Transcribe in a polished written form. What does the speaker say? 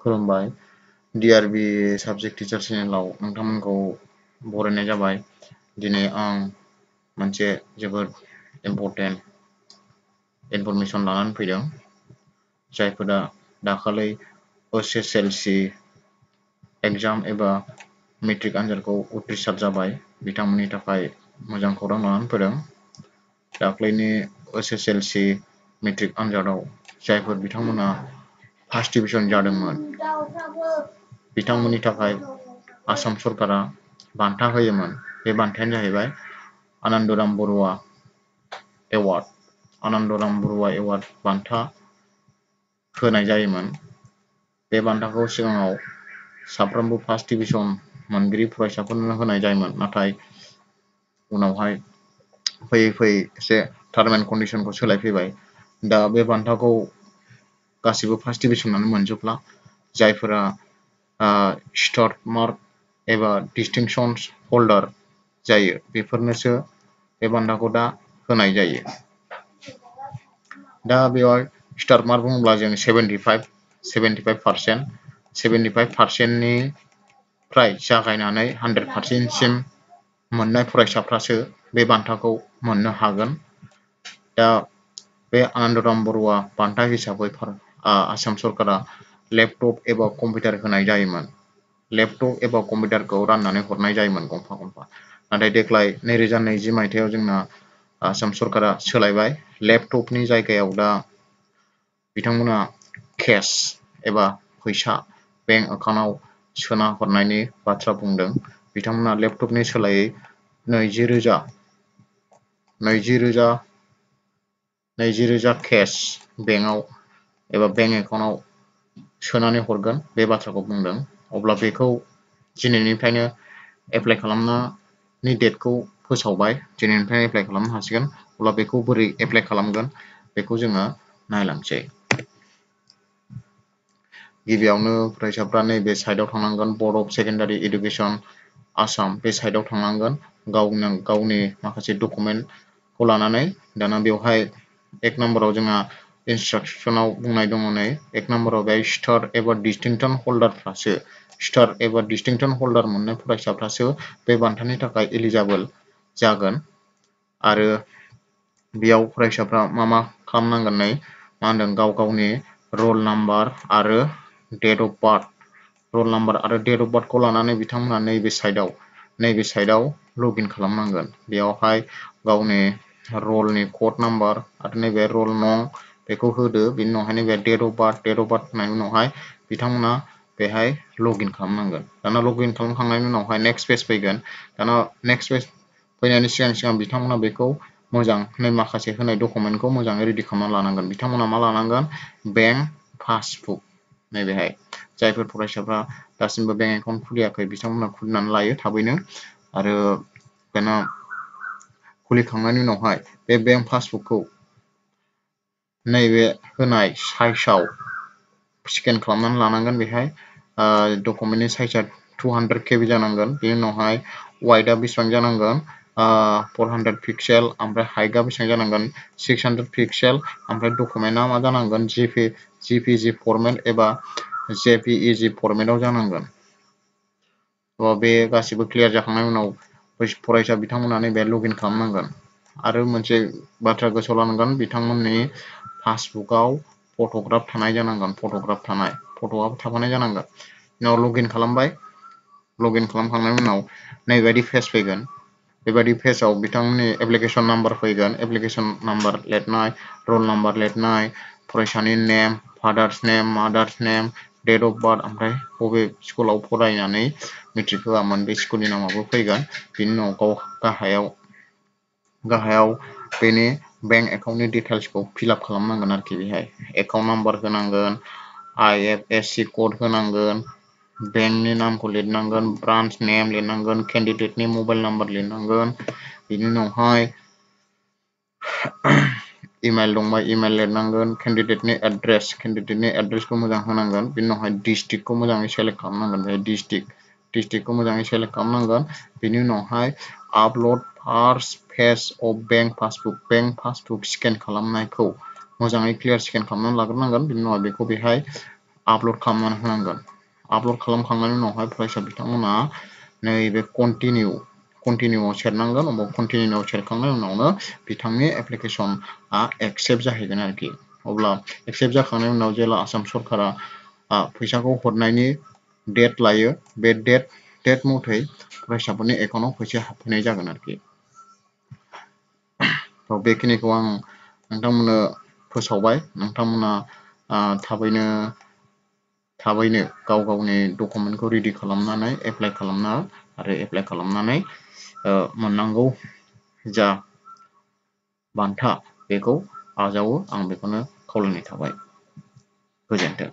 खुलुमबाय DRB subject teacher चेनेलाव नोंथांमोनखौ बरायनाय जाबाय। दिनै आं मोनसे जोबोद इम्परटेन्ट इनफरमेसन लानानै फैदों। जायफोरा दाखालै SSLC एग्जाम एबा मेट्रिक आनजादखौ उथ्रिसार जाबाय बिथांमोननि थाखाय मोजां खौरां लानानै फैदों। दाख्लैनि SSLC मेट्रिक आनजादाव जायफोर बिथांमोना फार्स्ट डिभिजन जादोंमोन बिथांमोननि थाखाय आसाम सरकारा बान्था होयोमोन। बे बान्थायानो जाहैबाय आनन्दराम बरुवा एवार्ड। आनन्दराम बरुवा एवार्ड बान्था होनाय जायोमोन। बे बान्थाखौ सिगाङाव साफ्रोमबो फार्स्ट डिभिजन मोनगिरि फरायसाफोरनो होनाय जायोमोन, नाथाय उनावहाय फैयै एसे टार्म एन्ड कन्डिशनखौ सोलायफैबाय। दा बे बान्थाखौ गासिबो फार्स्ट डिभिजनानो मोनजोबला। जायफोरा स्टार मार्क एबा डिस्टिंक्शन हल्डार जायो बेफोरनोसो बे बान्थाखौ दा होनाय जायो। दा बेवहाय स्टार मार्क बुङोब्ला जों 75%निफ्राय जागायनानै 100%सिम मोननाय फरायसाफ्रासो बे बान्थाखौ मोननो हागोन। दा बे आनन्दराम बरुवा बान्था हिसाबै आसाम सरकारा लेपटप एबा कम्पिउटार होनाय जायोमोन। लेपटप एबा कम्पिउटारखौ राननानै हरनाय जायोमोन गंफा गंफा। नाथाय देग्लाय 2020 मायथाइयाव जोंना आसाम सरकारा सोलायबाय। लेपटपनि जायगायाव दा बिथांमोना केश एबा फैसा बेंक एकाउन्टआव सोना हरनायनि बाथ्रा बुंदों। बिथांमोना लेपटपनि सोलायै 20,000 केश बेंकआव एबा बेंक एकाउन्टआव सोनानै हरगोन बे बाथ्राखौ बुंदों। अब्ला बेखौ दिनैनिफ्रायनो एप्लाइ खालामनायनि डेटखौ फोसावबाय। दिनैनिफ्रायनो एप्लाइ खालामनो हासिगोन। अब्ला बेखौ बोरै एप्लाइ खालामगोन बेखौ जोङो नायलांसै। गिबियावनो फरायसाफ्रा नैबे साइटआव थांनांगोन, board of secondary education Assam बे साइटआव थांनांगोन गावनि माखासे डकुमेन्टखौ लानानै। दाना बेवहाय 1 नम्बराव जोंहा इन्सट्राक्सनाव बुंनाय दङ। नै 1 नम्बराव बे स्टार एबा डिस्टिंक्शन हल्डारफ्रासो स्टार एबा डिस्टिंक्शन हल्डार मोननाय फरायसाफ्रासो बे बान्थानि थाखाय एलिजिबोल जागोन। आरो बेयाव फरायसाफ्रा मा खालामनांगोन, नै मा होनदों, गावनि रल नाम्बार आरो डेट अफ बार्थ, रल नाम्बार आरो डेट अफ बार्थखौ लानानै बिथांमोना नैबे साइटआव लगइन खालामनांगोन। बेयावहाय गावनि रलनि कड नाम्बार आरो नैबे रल नं बेखौ होदो। बिनि उनावहाय नैबे डेट अफ बार्थ होनायनि उनावहाय बिथांमोना बेहाय लगइन खालामनांगोन। दाना लगइन खालामखांनायनि उनावहाय नेक्स्ट पेज फैगोन। दाना नेक्स्ट पेज फैनायनि सिगां बिथांमोना बेखौ मोजाङै माखासे होनाय डकुमेन्टखौ मोजाङै रेडि खालामना लानांगोन। बिथांमोना मा लानांगोन, बेंक पासबुक। नैबेहाय जायफोर फरायसाफ्रा दासिमबो बेंक एकाउन्ट खुलियाखै बिथांमोना खुलिनानै लायो थाबैनो। आरो दाना खुलिखांनायनि उनावहाय बे बेंक पासबुकखौ नैबे होनाय साइजआव स्केन खालामनानै लानांगोन। बेहाय डकुमेन्टनि साइजआ 200 KB जानांगोन। बेनि उनावहाय वाइडआ बेसेबां जानांगोन, 400 पिक्सेल। ओमफ्राय हाइटआ बेसेबां जानांगोन, 600 पिक्सेल। ओमफ्राय डकुमेन्टआ मा जानांगोन, JPG फर्मेट एबा JPEG फर्मेटाव जानांगोन। बे गासिबो क्लियार जाखांनायनि उनाव फरायसा बिथांमोना नैबे लगइन खालामनांगोन। आरो मोनसे बाथ्रा गोसोआव लानांगोन, बिथांमोननि पासबुकआव फट'ग्राफ थानाय जानांगोन। फट'आ थाफानाय जानांगोन। उनाव लगइन खालामबाय। लगइन खालामखांनायनि उनाव नैबायदि पेज फैगोन। बेबायदि पेजआव बिथांमोननि एप्लिकेसन नाम्बार फैगोन। एप्लिकेसन नाम्बार लिरनाय, रल नाम्बार लिरनाय, फरायसानि name, father's name, mother's name, date of birth, ओमफ्राय बबे स्कुलाव फरायनानै मेट्रिक होआमोन बे स्कुलनि नामाबो फैगोन। बिनि उनाव गाहायाव बेनि बेंक एकाउन्टनि डिटेल्सखौ फिलआप खालामनांगोन आरोखि। बेहाय एकाउन्ट नाम्बार होनांगोन, IFSC कड होनांगोन, बेंकनि नामखौ लिरनांगोन, ब्रान्च नेम लिरनांगोन, केन्डिडेटनि मबाइल नाम्बार लिरनांगोन। बिनि उनावहाय इमेल दंबा इमेल लिरनांगोन, केन्डिडेटनि एड्रेसखौ मोजां होनांगोन। बिनि उनावहाय डिस्ट्रिक्टखौ मोजाङै सेलेक्ट खालामनांगोन। बेहाय डिस्ट्रिक्टखौ मोजाङै सेलेक्ट खालामनांगोन। बिनि उनावहाय upload first page of bank passbook scan खालामनायखौ मोजाङै क्लियार स्केन खालामनानै लाग्रोनांगोन। बिनि उनाव बेखौ बेहाय आपल'ड खालामनानै होनांगोन। आपल'ड खालामखांनायनि उनावहाय फरायसा बिथांमोना नैबे कन्टिनिउआव सेरनांगोन। अबाव कन्टिनिउआव सेरखांनायनि उनावनो बिथांनि एप्लिकेसनआ एक्सेप्ट जाहैगोन आरोखि। अब्ला एक्सेप्ट जाखांनायनि उनाव जेला आसाम सरकारा फैसाखौ हरनायनि डेट लायो, बे डेट मथै फरायसाफोरनि एकाउन्टआव फैसा हाबफैनाय जागोन आरोखि। बेखिनिखौ आं नोंथांमोननो फोसावबाय। नोंथांमोना थाबैनो गाव गावनि डकुमेन्टखौ रेडि खालामनानै एप्लाइ खालामनानै मोननांगौ जा बान्था बेखौ आजावो। आं बेखौनो खावलायनाय थाबाय। गोजोन्थों।